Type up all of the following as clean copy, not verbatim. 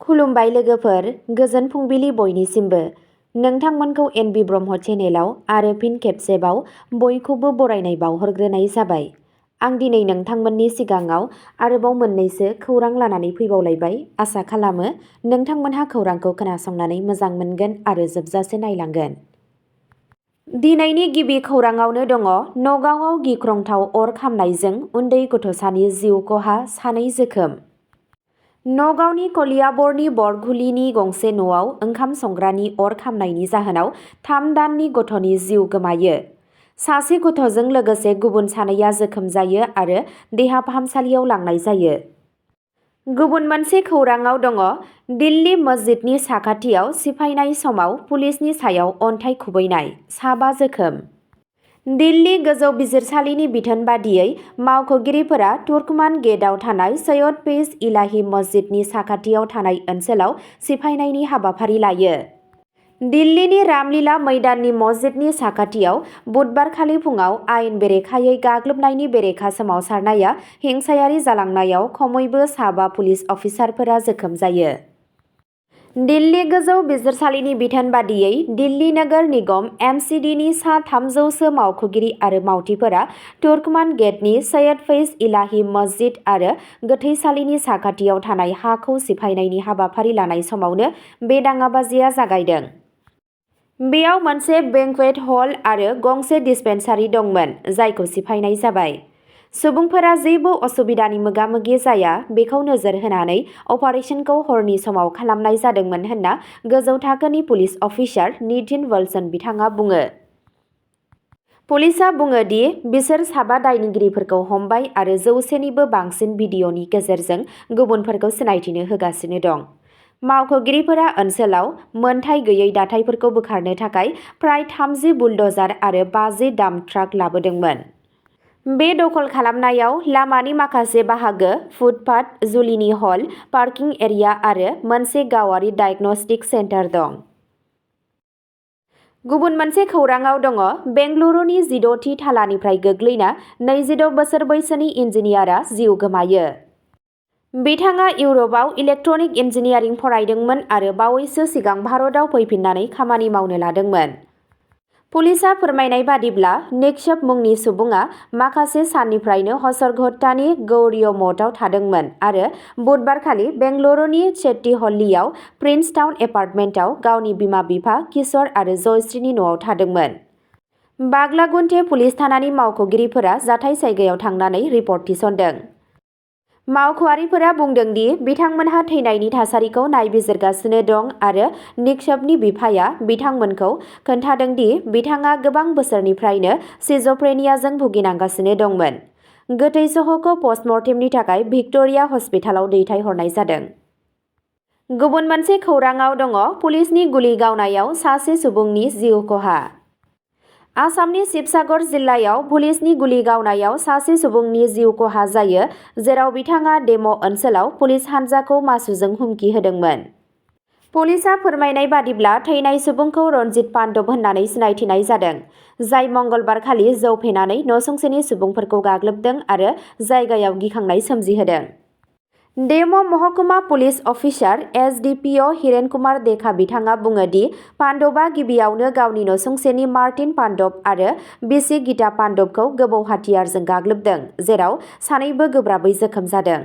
खुलुमबाय लोगोफोर, गोजोन फुंबिलि बयनिसिमबो। नोंथांमोनखौ एनबि ब्रह्म चेनेलाव आरो फिन खेबसेबाव बयखौबो बरायनाय बावहरग्रोनाय जाबाय। आं दिनै नोंथांमोननि सिगाङाव आरोबाव मोननैसो खौरां लानानै फैबावलायबाय। आसा खालामो नोंथांमोनहा खौरांखौ खोनासंनानै मोजां मोनगोन आरो जोबजासे नायलांगोन। दिनैनि गिबि खौराङावनो दङ नगावआव गिख्रंथाव अर खामनायजों उन्दै गथ'सानि जिउ खहा, 2 जोखोम। नगावनि कलियाबरनि बरघुलिनि गंसे न'आव ओंखाम संग्रानि अर खामनायनि जाहोनाव 3 दाननि गथ'नि जिउ गोमायो। सासे गथ'जों लोगोसे गुबुन 2 जोखोम जायो आरो देहा फाहामसालियाव लांनाय जायो। गुबुन मोनसे खौराङाव दङ दिल्ली मस्जिदनि साखाथियाव सिफायनाय समाव पुलिसनि सायाव अन्थाइ खुबैनाय, 5 जोखोम। दिल्ली गोजौ बिजिरसालिनि बिथोन बादियै मावख'गिरिफोरा तुर्कमान गेटआव थानाय सैयद फैज इलाही मस्जिदनि साखाथियाव थानाय ओनसोलाव सिफायनायनि हाबाफारि लायो। दिल्लीनि रामलीला मैदाननि मस्जिदनि साखाथियाव बुधबारखालि फुङाव आयेन बेरेखायै गाग्लोबनायनि बेरेखा सोमावसारनाया हिंसायारि जालांनायाव खमैबो 5 पुलिस अफिसारफोरा जोखोम जायो। दिल्ली गोजौ बिजिरसालिनि बिथोन बादियै दिल्ली नोगोर निगम (एमसीडी)नि सा 300सो मावख'गिरि आरो मावथिफोरा तुर्कमान गेटनि सैयद फैज इलाही मस्जिद आरो गोथैसालिनि साखाथियाव थानाय हाखौ सिफायनायनि हाबाफारि लानाय समावनो बे दाङाबाजिया जागायदों। बेयाव मोनसे बेंक्वेट हल आरो गंसे डिस्पेन्सारि दंमोन, जायखौ सिफायनाय जाबाय। सुबुंफोरा जेबो असुबिदानि मोगा-मोगि जाया बेखौ नोजोर होनानै अपारेशनखौ हरनि समाव खालामनाय जादोंमोन होनना गोजौ थाखोनि पुलिस अफिसार नितिन वल्सन बिथाङा बुङो। पुलिसआ बुङो दि बिसोर 5 दायनिगिरिफोरखौ हमबाय आरो 100निबो बांसिन भिडिअ'नि गेजेरजों गुबुनफोरखौ सिनायथिनो होगासिनो दं। मावख'गिरिफोरा ओनसोलाव मोनथाय गैयै दाथायफोरखौ बोखारनो थाखाय फ्राय 30 बुलडजार आरो 50 डाम्प ट्राक लाबोदोंमोन। बे दखल खालामनायाव लामानि माखासे बाहागो, फुटपाथ, जुलिनि हल, पार्किं एरिया आरो मोनसे गावारि डायग्नोस्टिक सेन्टार दं। गुबुन मोनसे खौराङाव दङ बेंगलुरुनि 16थि थालानिफ्राय गोग्लैना 26 बोसोर बैसोनि इन्जिनियारआ जिउ गोमायो। बिथाङा इउर'पआव इलेक्ट्रनिक इन्जिनियारिं फरायदोंमोन आरो बावैसो सिगां भारतआव फैफिननानै खामानि मावनो लादोंमोन। पुलिसआ फोरमायनाय बादिब्ला निक्षेप मुंनि सुबुङा माखासे साननिफ्रायनो हसरघट्टानि गौड़ीय मठआव थादोंमोन आरो बुधबारखालि बेंगलुरुनि चेट्टीहल्लीआव प्रिन्स टाउन एपार्टमेन्टआव गावनि बिमा-बिफा किशोर आरो जयश्रीनि न'आव थादोंमोन। बाग्लागुन्थे पुलिस थानानि मावख'गिरिफोरा जाथाय जायगायाव थांनानै रिपर्ट थिसनदों। मावख'आरिफोरा बुंदों दि बिथांमोनहा थैनायनि थासारिखौ नायबिजिरगासिनो दं आरो निक्षेपनि बिफाया बिथांमोनखौ खोन्थादों दि बिथाङा गोबां बोसोरनिफ्रायनो सिज'फ्रेनियाजों भुगिनांगासिनो दंमोन। गोथै सह'खौ पस्टमर्टेमनि थाखाय भिक्ट'रिया हस्पिटालाव दैथायहरनाय जादों। गुबुन मोनसे खौराङाव दङ पुलिसनि गुलि गावनायाव सासे सुबुंनि जिउ खहा। आसामनि शिबसागर जिल्लायाव पुलिसनि गुलि गावनायाव सासे सुबुंनि जिउ खहा जायो, जेराव बिथाङा डेम' ओनसोलाव पुलिस हान्जाखौ मासुजों हुमखि होदोंमोन। पुलिसआ फोरमायनाय बादिब्ला थैनाय सुबुंखौ रन्जित पान्डब होननानै सिनायथिनाय जादों, जाय मंगलबारखालि जौ फेनानै नसुंसेनि सुबुंफोरखौ गाग्लोबदों आरो जायगायाव गिखांनाय सोमजिहोदों। डेम' महकुमा पुलिस अफिसार एसडिपिअ हिरेन कुमार देखा बिथाङा बुङो दि पान्डबा गिबियावनो गावनि नसुंसेनि मार्टिन पान्डब आरो बिसि गीता पान्डबखौ गोबौ हाथियारजों गाग्लोबदों, जेराव सानैबो गोब्राबै जोखोम जादों।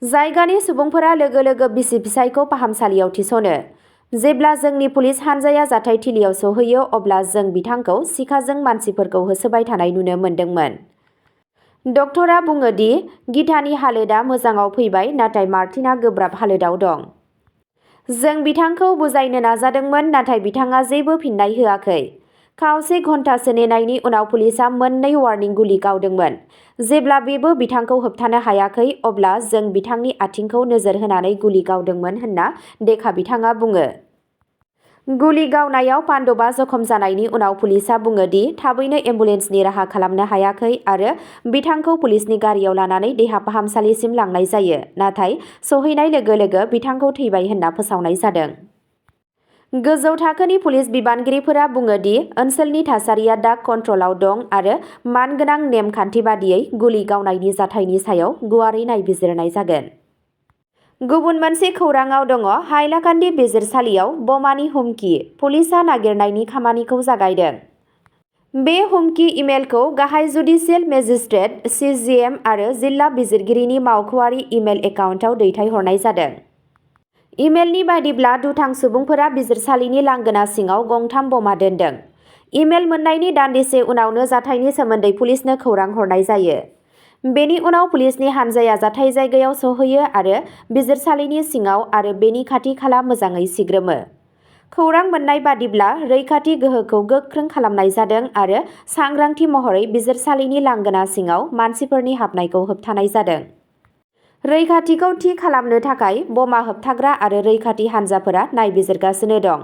जायगानि सुबुंफोरा लोगो लोगो बिसि-फिसायखौ फाहामसालियाव थिसनो। जेब्ला जोंनि पुलिस हान्जाया जाथायथिलियाव सौहैयो अब्ला जों बिथांखौ सिखाजों मानसिफोरखौ होसोबाय थानाय नुनो मोन्दोंमोन। डक्टरा बुङो दि गीतानि हालोदआ मोजाङाव फैबाय नाथाय मार्टिना गोब्राब हालोदाव दं। जों बिथांखौ बुजायनो नाजादोंमोन नाथाय बिथाङा जेबो फिननाय होआखै। खावसे घन्टासो नेनायनि उनाव पुलिसआ मोननै वार्निं गुलि गावदोंमोन। जेब्ला बेबो बिथांखौ होबथानो हायाखै अब्ला जों बिथांनि आथिंखौ नोजोर होनानै गुलि गावदोंमोन होनना देखा बिथाङा बुङो। गुलि गावनायाव पान्डबा जखम जानायनि उनाव पुलिसआ बुङो दि थाबैनो एम्बुलेन्सनि राहा खालामनो हायाखै आरो बिथांखौ पुलिसनि गारियाव लानानै देहा फाहामसालिसिम लांनाय जायो, नाथाय सौहैनाय लोगो लोगो बिथांखौ थैबाय होनना फोसावनाय जादों। गोजौ थाखोनि पुलिस बिबानगिरिफोरा बुङो दि ओनसोलनि थासारिया दा कन्ट्रलाव दं आरो मानगोनां नेम खान्थि बादियै गुलि गावनायनि जाथायनि सायाव गुवारै नायबिजिरनाय जागोन। गुबुन मोनसे खौराङाव दङ हाइलाकान्दि बिजिरसालियाव बमानि हुमखि, पुलिसआ नागिरनायनि खामानिखौ जागायदों। बे हुमखि इमेलखौ गाहाय जुडिसियेल मेजिस्ट्रेट (CJM) आरो जिल्ला बिजिरगिरिनि मावख'आरि इमेल एकाउन्टआव दैथायहरनाय जादों। इमेलनि बायदिब्ला दुथां सुबुंफोरा बिजिरसालिनि लांगोना सिङाव गंथाम बमा दोनदों। इमेल मोननायनि दान्दिसे उनावनो जाथायनि सोमोन्दै पुलिसनो खौरां हरनाय जायो। बेनि उनाव पुलिसनि हानजाया जाथाय जायगायाव सौहैयो आरो बिजिरसालिनि सिङाव आरो बेनि खाथि-खाला मोजाङै सिग्रोमो। खौरां मोन्नाय बादिब्ला रैखाथि गोहोखौ गोख्रों खालामनाय जादों आरो सांग्रांथि महरै बिजिरसालिनि लांगोना सिङाव मानसिफोरनि हाबनायखौ होबथानाय जादों। रैखाथिखौ थि खालामनो थाखाय बमा होबथाग्रा आरो रैखाथि हानजाफोरा नायबिजिरगासिनो दं।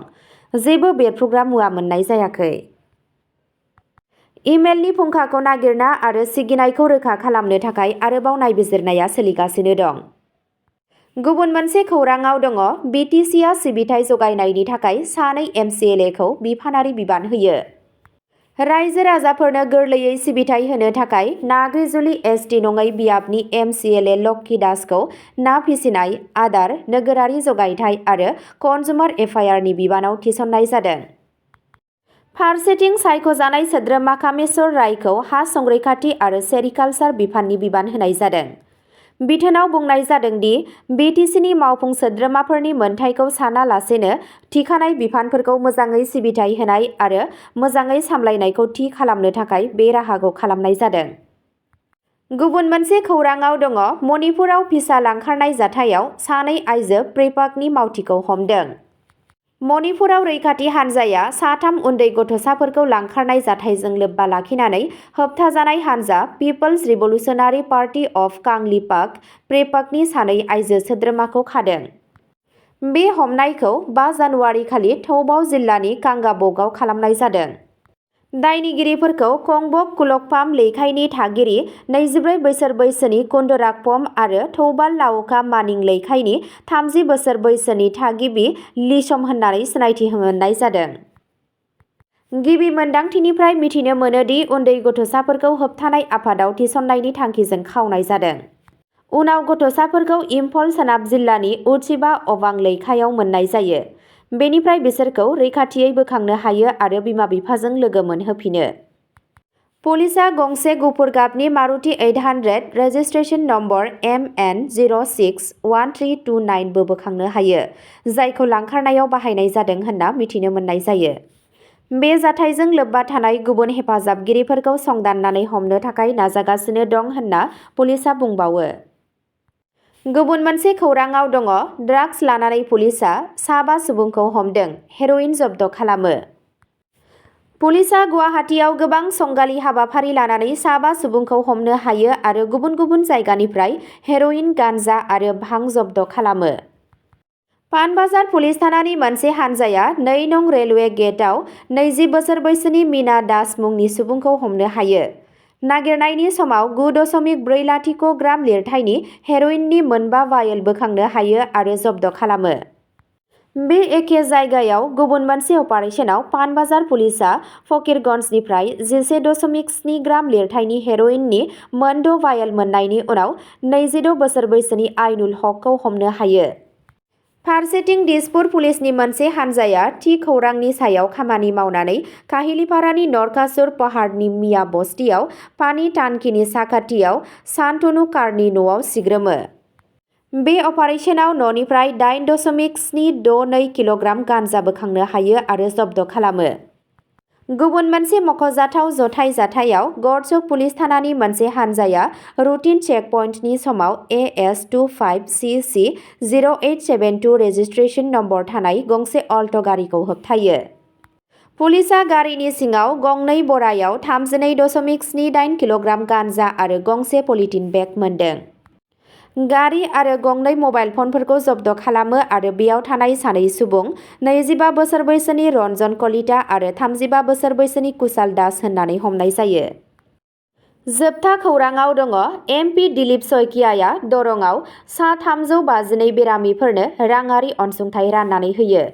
जेबो बेरफ्रुग्रा मुवा मोननाय जायाखै। इमेलनि फुंखाखौ नागिरना आरो सिगिनायखौ रोखा खालामनो थाखाय आरोबाव नायबिजिरनाया सोलिगासिनो दं। गुबुन मोनसे खौराङाव दङ BTCआ सिबिथाइ जगायनायनि थाखाय सानै MCLAखौ बिफानारि बिबान होयो। रायजो-राजाफोरनो गोरलैयै सिबिथाइ होनो थाखाय नाग्रिजुलि ST नङै बियाबनि MCLA लक्की दासखौ ना फिसिनाय, आदार, नोगोरारि जगायथाय आरो कनजुमार एफेयारनि बिबानाव थिसननाय जादों। फारसेथिं सायख'जानाय सोद्रोमा कामेश्वर रायखौ हा संरैखाथि आरो सेरिकालचार बिफाननि बिबान होनाय जादों। बिथोनाव बुंनाय जादों दि BTCनि मावफुं सोद्रोमाफोरनि मोनथायखौ सानालासेनो थिखानाय बिफानफोरखौ मोजाङै सिबिथाइ होनाय आरो मोजाङै सामलायनायखौ थि खालामनो थाखाय बे राहाखौ खालामनाय जादों। गुबुन मोनसे खौराङाव दङ मणिपुराव फिसा लांखारनाय जाथायाव सानै आइजो प्रेपाकनि मावथिखौ हमदों। मणिपुराव रैखाथि हानजाया साथाम उन्दै गथ'साफोरखौ लांखारनाय जाथायजों लोब्बा लाखिनानै होबथाजानाय हानजा पिपल्स रिभलुसनारि पार्टी अफ कांग्लिपाक (प्रेपाकनि सानै आइजो सोद्रोमाखौ खादों। बे हमनायखौ 5 जानुवारि खालि थौबाव जिल्लानि कांगाबकआव खालामनाय जादों। दायनिगिरिफोरखौ कंबक कुलकपाम लैखायनि थागिरि 24 बोसोर बैसोनि कुन्दराकपम आरो थौबाल लावका मानिं लैखायनि 30 बोसोर बैसोनि थागिबि लिसम होननानै सिनायथि मोननाय जादों। गिबि मोनदांथिनिफ्राय मिथिनो मोनो दि उन्दै गथ'साफोरखौ होबथानाय आफादाव थिसननायनि थांखिजों खावनाय जादों। उनाव गथ'साफोरखौ इम्फल सोनाब जिल्लानि उडसिबा अबां लैखायाव मोननाय जायो। बेनिफ्राय बिसोरखौ रैखाथियै बोखांनो हायो आरो बिमा-बिफाजों लोगो मोनहोफिनो। पुलिसआ गंसे गुफुर गाबनि मारुति 800 रेजिस्ट्रेशन नम्बर MN061329 बो बोखांनो हायो, जायखौ लांखारनायाव बाहायनाय जादों होनना मिथिनो मोननाय जायो। बे जाथायजों लोब्बा थानाय गुबुन हेफाजाबगिरिफोरखौ संदाननानै हमनो थाखाय नाजागासिनो दं होनना पुलिसआ बुंबावो। गुबुन मोनसे खौराङाव दङ ड्राग्स लानानै पुलिसआ 5 सुबुंखौ हमदों, हेर'इन जब्द खालामो। पुलिसआ गुवाहाटीआव गोबां संगालि हाबाफारि लानानै 5 सुबुंखौ हमनो हायो आरो गुबुन गुबुन जायगानिफ्राय हेर'इन, गान्जा आरो भां जब्द खालामो। पानबाजार पुलिस थानानि मोनसे हानजाया 2 नं रेलवे गेटआव 20 बोसोर बैसोनि मीना दास मुंनि सुबुंखौ हमनो हायो। नागिरनायनि समाव 9.40 ग्राम लिरथायनि हेर'इननि 4 वायल बोखांनो हायो आरो जब्द खालामो। बे एखे जायगायाव गुबुन मोनसे अपारेशनाव पानबाजार पुलिसआ फकिरगन्जनिफ्राय 11.7 ग्राम लिरथायनि हेर'इननि 6 वायल मोननायनि उनाव 26 बोसोर बैसोनि आइनुल हकखौ हमनो हायो। फारसेथिं दिसपुर पुलिसनि मोनसे हानजाया थि खौरांनि सायाव खामानि मावनानै काहिलिपारानि नरकासुर पाहाड़नि मिया बस्तियाव पानी टांकीनि साखाथियाव शान्तनु कारनि न'आव सिग्रोमो। बे अपारेशनाव न'निफ्राय 8.762 किल'ग्राम गान्जा बोखांनो हायो आरो जब्द खालामो। गुबुन मोनसे मख'जाथाव जथाय जाथायाव गड़चक पुलिस थानानि मोनसे हानजाया रुटिन चेकपइन्टनि समाव AS25CC0872 रेजिस्ट्रेशन नम्बर थानाय गंसे अल्ट' गारिखौ होबथायो। पुलिसआ गारिनि सिङाव गंनै बरायाव 32.78 किल'ग्राम गान्जा आरो गंसे पलिथिन बेग मोनदों। गारि आरो गंनै मबाइल फनफोरखौ जब्द खालामो आरो बेयाव थानाय सानै सुबुं 25 बोसोर बैसोनि रन्जन कलिता आरो 35 बोसोर बैसोनि कुशाल दास होननानै हमनाय जायो। जोबथा खौराङाव दङ MP दिलीप शइकियाआ दरंआव सा 352 बेरामिफोरनो राङारि अनसुंथाइ राननानै होयो।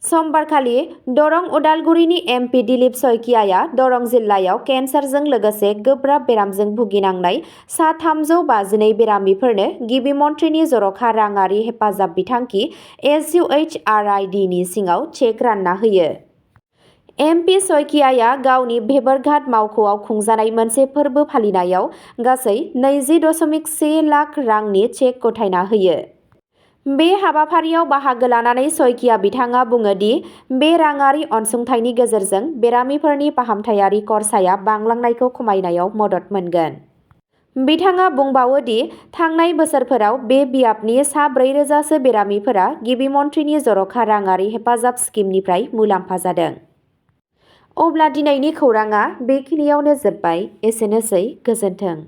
समबारखालि दरं उदालगुरिनि एमपि दिलीप शइकियाआ दरं जिल्लायाव केन्सारजों लोगोसे गोब्राब बेरामजों भुगिनांनाय सा 352 बेरामिफोरनो गिबि मन्थ्रिनि जर'खा राङारि हेफाजाब बिथांखि SUHRID-नि सिङाव चेक रानना होयो। एमपि शइकियाआ गावनि भेबरघाट मावख'आव खुंजानाय मोनसे फोरबो फालिनायाव गासै 20.1 लाख रांनि चेक गथायना होयो। बे हाबाफारियाव बाहागो लानानै शइकिया बिथाङा बुङो दि बे राङारि अनसुंथाइनि गेजेरजों बेरामिफोरनि फाहामथायारि खरसाया बांलांनायखौ खमायनायाव मदद मोनगोन। बिथाङा बुंबावो दि थांनाय बोसोरफोराव बे बियाबनि सा 4,000 सो बेरामिफोरा गिबि मन्थ्रिनि जर'खा राङारि हेफाजाब स्किमनिफ्राय मुलाम्फा जादों। अब्ला दिनैनि खौराङा बेखिनियावनो जोब्बाय। एसेनोसै, गोजोन्थों।